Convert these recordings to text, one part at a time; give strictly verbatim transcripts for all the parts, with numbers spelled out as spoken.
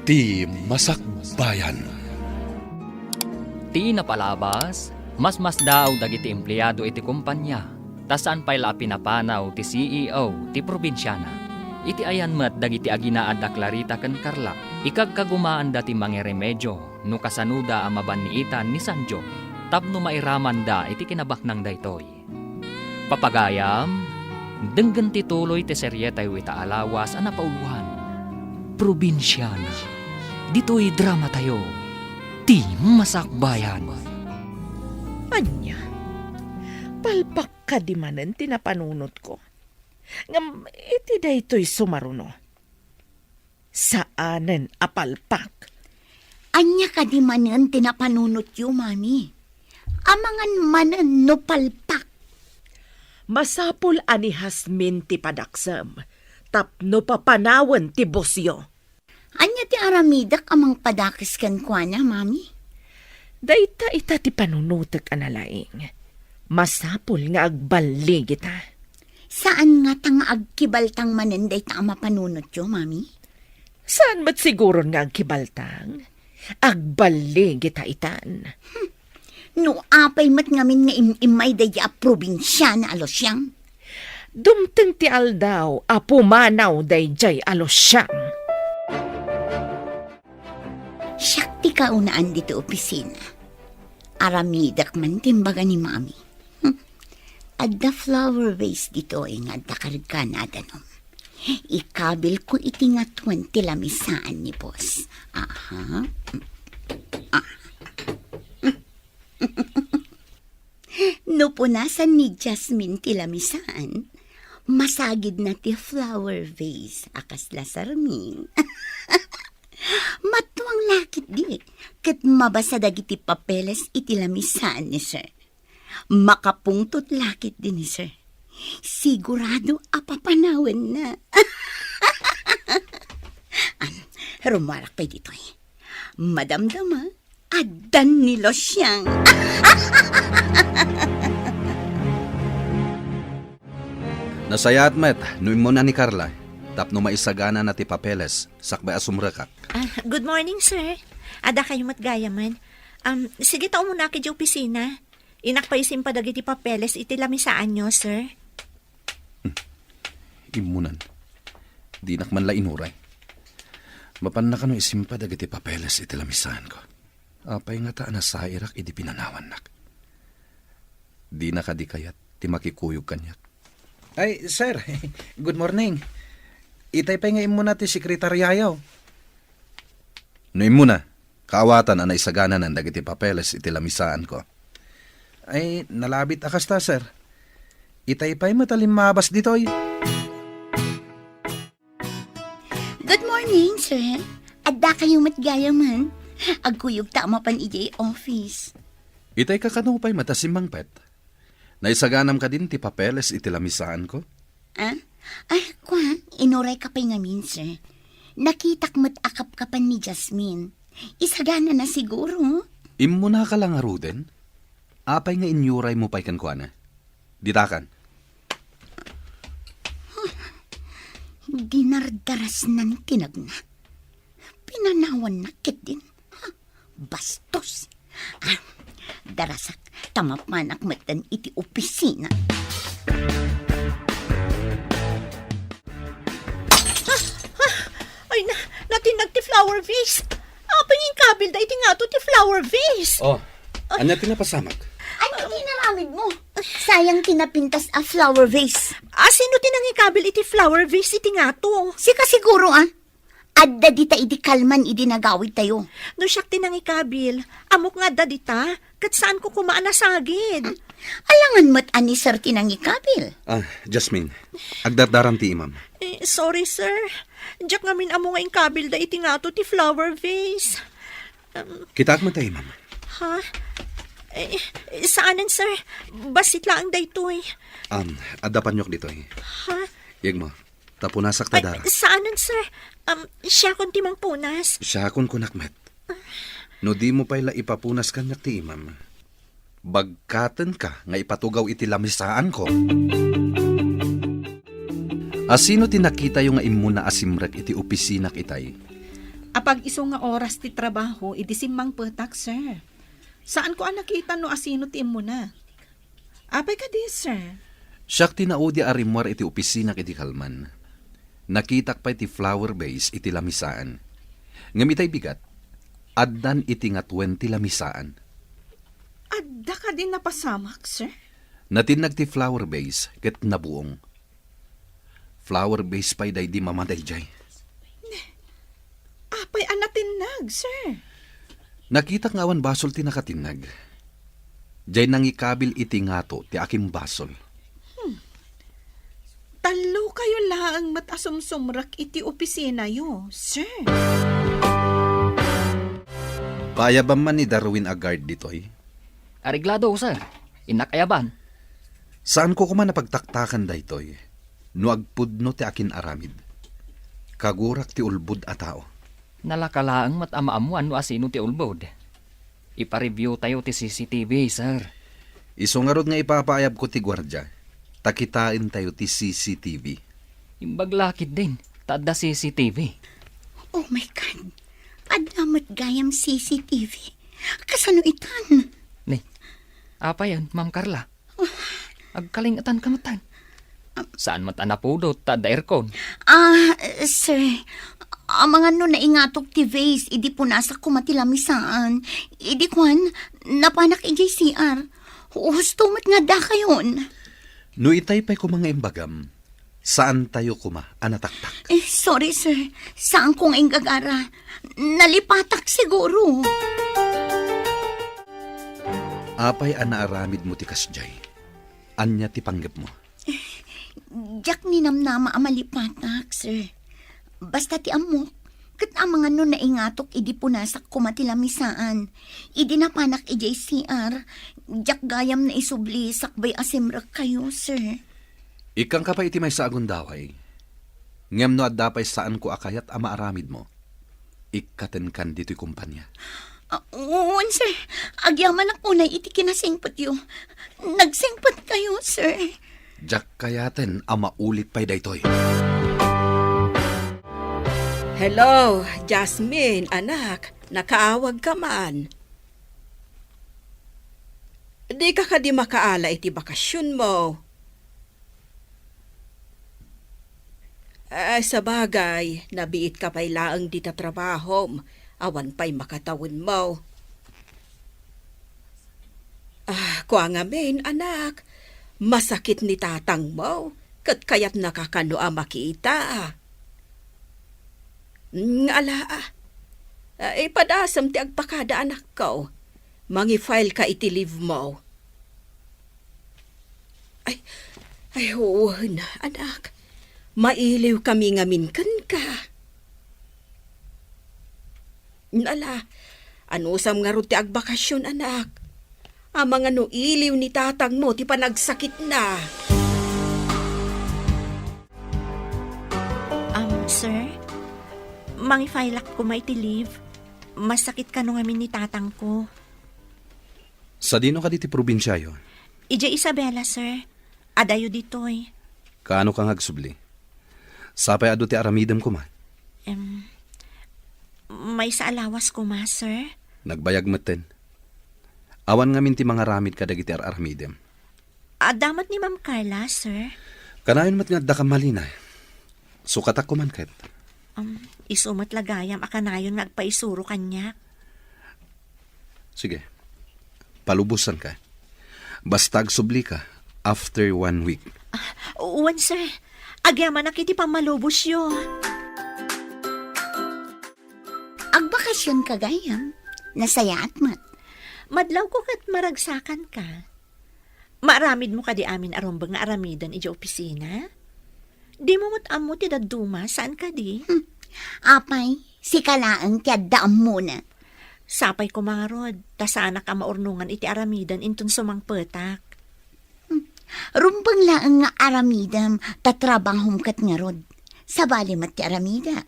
Ti Masakbayan. Ti napalabas, masmasdaaw dagiti empleado iti kompania, ta saan pay la a pinapanaw ti C E O ti probinsiana. Iti ayan met dagiti aginaad a Clarita ken Carla, ikagkagumaanda ti mangiremedio no kasanoda a mabanniitan ni Sanjo tapno mairamanda iti kinabaknang daytoy. Papagayam, denggen ti tuloy ti serietayo ita a lawas a napauloan, Probinsiana. Ditoy dramatayo, Ti Masakbayan. Ania? Palpak kadi manen ti napanunotko? Ngem iti daytoy sumaruno, saanen a palpak. Ania kadi manen ti napanunotyo, Mami? Amangan manen no palpak. Masapul a ni Jasmine ti padaksem tapno papanawen ti bosyo. Ania ti aramidek a mangpadakes kenkuana, Mami? Dayta ita ti panunotek a nalaing. Masapul nga agballigita. Saan ngata nga agkibaltang manen dayta a mapanunotyo, Mami? Saan met siguron nga agkibaltang? Agballigita itan. Hmm. No apay met ngamin nga im-immay daydiay a probinsiana a Lucian? Dumteng ti aldaw a pumanaw daydiay a Lucian. Siak ti kaunaan ditoy opisina. Aramidek man ti imbaga ni Mami. Hmm. Adda flower vase ditoy nga adda kargana a danum. Ikabilko iti ngatuen ti lamisaan ni Boss. Aha. Ah. No punasan ni Jasmine ti lamisaan, masagidna ti flower vase a kasla sarming. Matuang la ketdi, ket mabasa dagiti papeles iti lamisaan ni Sir. Makapungtot la ketdi ni Sir. Sigurado a papanawenna. Am, rumuarak pay ditoy. Madamdama, addan ni Lucian. Nasayaat met no immuna ni Carla tapno maisaganana ti papeles sakbay a sumrekak. Ah, good morning, sir. Adda kayo met gayamen. Um, sige ta umunak idiay opisina. Innak pay isimpa dagiti papeles iti lamisaanyo, sir. Hmm. Immunan. Dinak man la inuray. Mapanna kano isimpa dagiti papeles iti lamisaanko. Apay ngata a nasairak idi pinanawannak? Dina kadi kayat ti makikuyog kaniak? Ay, sir. Good morning. Itay pay nga immuna ti sekretariayo. No immuna, kaawatan a naisagananan dagiti papeles iti lamisaanko. Ay, nalabit a kasta, sir. Itay pay met a limmabas ditoy. Good morning, sir. Adda kayo met gayamen. Agkuyogta a mapan idiay office. Itay kakano pay met a simmangpet? Naisaganam kadin ti papeles iti lamisaanko? Ah? Ay, kua, inurayka pay ngamin, sir. Nakitak met a kapkapan ni Jasmine. Isaganana siguro. Immunaka la ngaruden? Apay nga inyuraymo pay kenkuana? Ditakan. Dinardarasnan ti nagna. Pinanawanna ketdin. Ha? Bastos. Ah, darasak, ta mapanak metten iti opisina. Ah, ah, ay na, natinnag ti flower vase. Apay nga inkabilda iti ngato ti flower vase? Oh, ay. Ania ti napasamak? Ania ti inaramidmo? Sayang ti napintas a flower vase. Ah, sino ti nangikabil iti flower vase iti ngato? Sika siguro, ah. Adda dita idi kalman idi nagawidtayo. No siak ti nangikabil, ammok nga adda dita, ket saanko koma a nasagid. Alangan met a ni Sir ti nangikabil. Ah, Jasmine, agdardaram ti imam. Eh, sorry, sir. Diak ngamin ammo nga inkabilda iti ngato ti flower vase. Um, Kitaak met ta imam. Ha? Eh, saanen, sir. Bassit laeng daytoy. Um, adda panyok ditoy. Ha? Yegmo, ta punasak ta dara. Saanen, sir. Um, siakon ti mangpunas. Siakon kunak met. No dimo pay la ipapunas kaniak ti imam, bagkatenka nga ipatugaw iti lamisaanko. Asino ti nakitayo nga immuna a simrek iti opisinak itay? A Pag-isu nga oras ti trabaho, idi simmangpetak, sir. Saanko a nakita no asino ti immuna. Apay kadi, sir? Siak ti naudi a rimmuar iti opisina iti kalman. Nakitak pay ti flower vase iti lamisaan. Ngem itay bigat, addan iti ngatuen ti lamisaan. Adda kadi napasamak, sir? Natinnag ti flower vase ket nabuong. Flower vase pay daydi mama daydiay. Apay a natinnag, sir? Nakitak nga awan basol ti nakatinnag. Diay nangikabil iti ngato ti akimbasol. Tallo kayo laeng met a sumsumrek iti opisinayo, sir. Paayabam man ni Darwin a guard ditoy? Areglado, sir. Innak ayaban. Saanko koma a pagtaktakan daytoy no agpudno ti akin-aramid. Kagurak ti ulbod a tao. Nalaka laeng met a maammuan no asino ti ulbod. Ipa-review tayo ti C C T V, sir. Isu ngarud nga ipapaayabko ti guardia, ta kitaentayo ti C C T V. Imbag la ketdin, ta adda C C T V. Oh my God! Adda met gayam C C T V. Kasano itan? Ni, apay, Ma'am Carla? Agkalingetan ka met. Saan met a napudot ta adda aircon? Ah, sir, amangan no naingatok ti vase idi punasak koma ti lamisaan. Idi kuan, napanak idiay C R. Husto met nga adda kayon. No itay pay koma nga imbagam, saantayo koma a nataktak. Eh, sorry, sir. Saanko nga inggagara. Nalipatak siguro. Apay a naaramidmo ti kasdiay? Ania ti panggepmo? Diak ninamnama a malipatak, sir. Basta ti ammok, ket amangan no naingatok idi punasak koma ti lamisaan. Idi napanak idiay C R, diak gayam naisubli sakbay a simrek kayo, sir. Ikkanka pay iti maysa a gundaway. Ngem no adda pay saanko a kayat a maaramidmo, ikkatenkan ditoy kompania. Ah, wen, sir. Agyamanak unay iti kinasingpetyo. Nagsingpet kayo, sir. Diak kayaten a maulit pay daytoy. Hello, Jasmine, anak. Nakaawag ka man. Di ka kadi makaala iti bakasionmo? Ah, sabagay, nabiit ka pay laeng dita trabahom, awan pay makatawenmo. Ah, kua ngamin, anak, masakit ni tatangmo, ket kayatnaka kano a makita. Mm, ala, ah. Ah, ipadasem ti agpakada, anakko. Mangi-file ka iti leave mo. Ay, ay, wen, anak. Mailiw kami ngamin kenka. Ala, anusam ngarud ti agbakasion, anak? Amangan no iliw ni tatangmo ti panagsakitna. Um, sir, mangi-file-ak koma iti leave. Masakit kano ngamin ni tatangko. Sadino kadi ti probinsiayo? Idiay Isabela, sir. Adayo ditoy. Kaano ka nga agsubli? Sapay adu ti aramidem koma? Em, maysa a lawas koma, sir. Nagbayag metten. Awan ngamin ti mangaramid kadagiti ar-aramidem. Adda met ni Ma'am Carla, sir. Kanayon met nga adda kan Malina. Sukatak koma ket. Um, isu met la gayam a kanayon nga agpaisuro kaniak. Sige. Palubosanka. Basta agsublika after one week. Ah, wen, sir. Agyamanak iti pammalubosyo. Agbakasionka gayam. Nasayaat met. Madlawko ket maragsakanka. Maaramidmo kadi amin a rumbeng nga aramiden idiay opisina? Dimo met ammo ti dadduma, saan kadi? Hmm. Apay, sika laeng ti adda ammona. Sapay koma ngarud, ta saanak a maurnongan iti aramiden inton sumangpetak. Hmm. Rumbeng laeng nga aramidem, ta trabahom ket ngarud. Sabali met ti aramidek.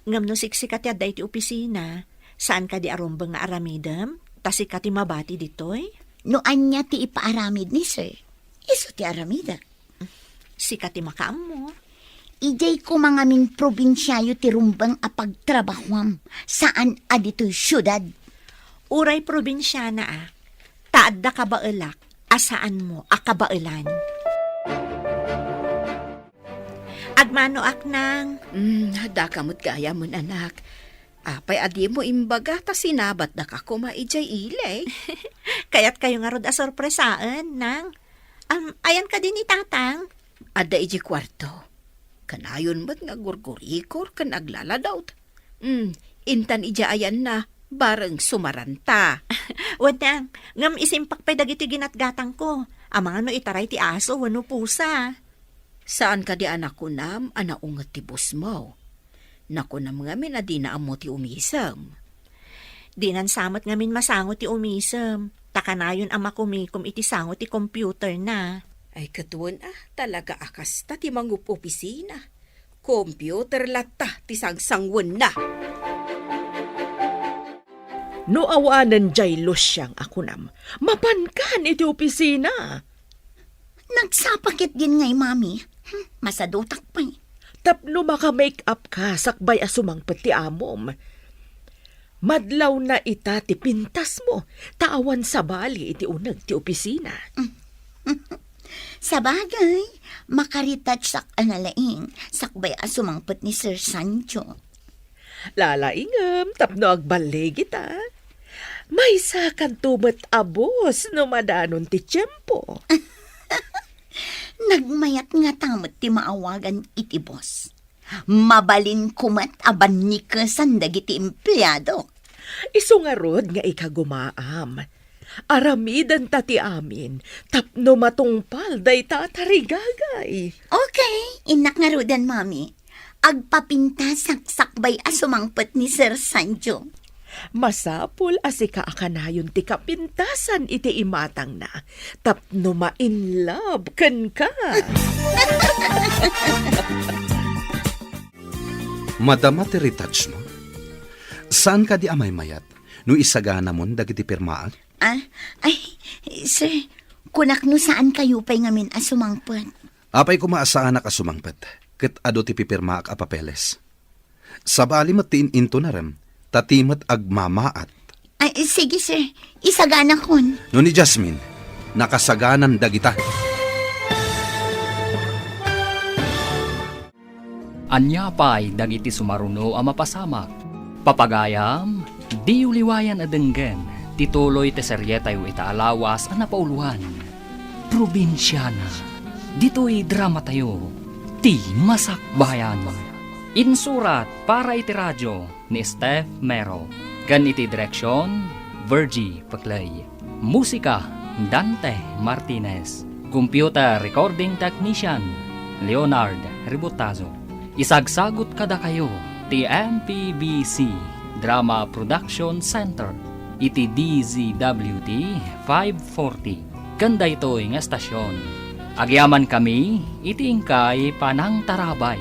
Ngem no siksika ti adda iti opisina, saan kadi a rumbeng nga aramidem, ta sika ti mabati ditoy? No ania ti ipaaramid ni sir, isu ti aramidek. Sika ti makaammo. Idiay koma ngamin probinsiayo ti rumbeng a pagtrabahuam, saan a ditoy siudad. Uray probinsiana a, ta adda kabaelak a saanmo a kabaelan. Agmanoak, Nang. Mm, daka met gayam, anak. Apay a dimo imbaga ta sinabatdaka koma idiay ili? Kayatkayo ngarud a sorpresaen, Nang. Am, ayan kadi ni Tatang? Adda idiay kuarto. Kanayon met nga gurgurikor ken aglaladawt. Mm, intan idiay ayanna, bareng sumaranta. Wen, Nang, ngem isimpak pay dagiti ginatgatangko. Amangan no itaray ti aso wenno pusa. Saan kadi a nakunam a naunget ti bosmo? Nakunam ngamin a dina ammo ti umisem. Dinan sa met ngamin masango ti umisem, ta kanayon a makumikom iti sango ti computerna. Ay, ket wen a, talaga a kasta ti mangup-opisina. Computer latta ti sangsanguenna. No awanen diay Luciang a kunam, mapankan iti opisina. Nagsapa ketdin ngay, Mami. Hmm, masadutak pay. Tapno maka-make up ka sakbay a sumangpet ti amom. Madlawna ita ti pintasmo, ta awan sabali iti uneg ti opisina. Sabagay, makaretouchak a nalaing sakbay a sumangpet ni Sir Sancho. Lalaingem tapno agballigita. Maysakanto met a bus no madanon ti tiempo. Nagmayat ngata met ti maawagan iti bus. Mabalinko met a bannikesan dagiti empleadok. Isu ngarud nga ikagumaam. Aramidenta ti amin tapno matungpal dayta a tarigagay. Okay, innak ngaruden, Mami. Agpapintasak sakbay a sumangpet ni Sir Sancho. Masapul a sika a kanayon ti kapintasan iti imatangna tapno ma-in love kenka. Madama ti retouchmo? Saan kadi a maymayat no isaganamon dagiti pirmaak? Ah, ay, sir, kunak no saan kayo pay ngamin a sumangpet. Apay koma a saanak a sumangpet, ket adu ti pipirmaak a papeles. Sabali met ti in-intunarem, ta ti met agmamaat. Ay, sige, sir. Isaganakon. No ni Jasmine, nakasaganan dagita. Ania pay dagiti sumaruno a mapasamak? Papagayam, diyo liwayan a denggen ti tuloy ti serietayo ita a lawas a napauloan, Probinsiana. Ditoy dramatayo, ti Masakbayan. Insurat para iti radio ni Steph Mero, ken iti direksion, Virgie Peclay. Musika, Dante Martinez. Computer recording technician, Leonard Ributazo. Isagsagut kadakayo ti M P B C Drama Production Center iti D Z W T five forty. Ken daytoy nga estasion, agyamankami iti inkay panangtarabay.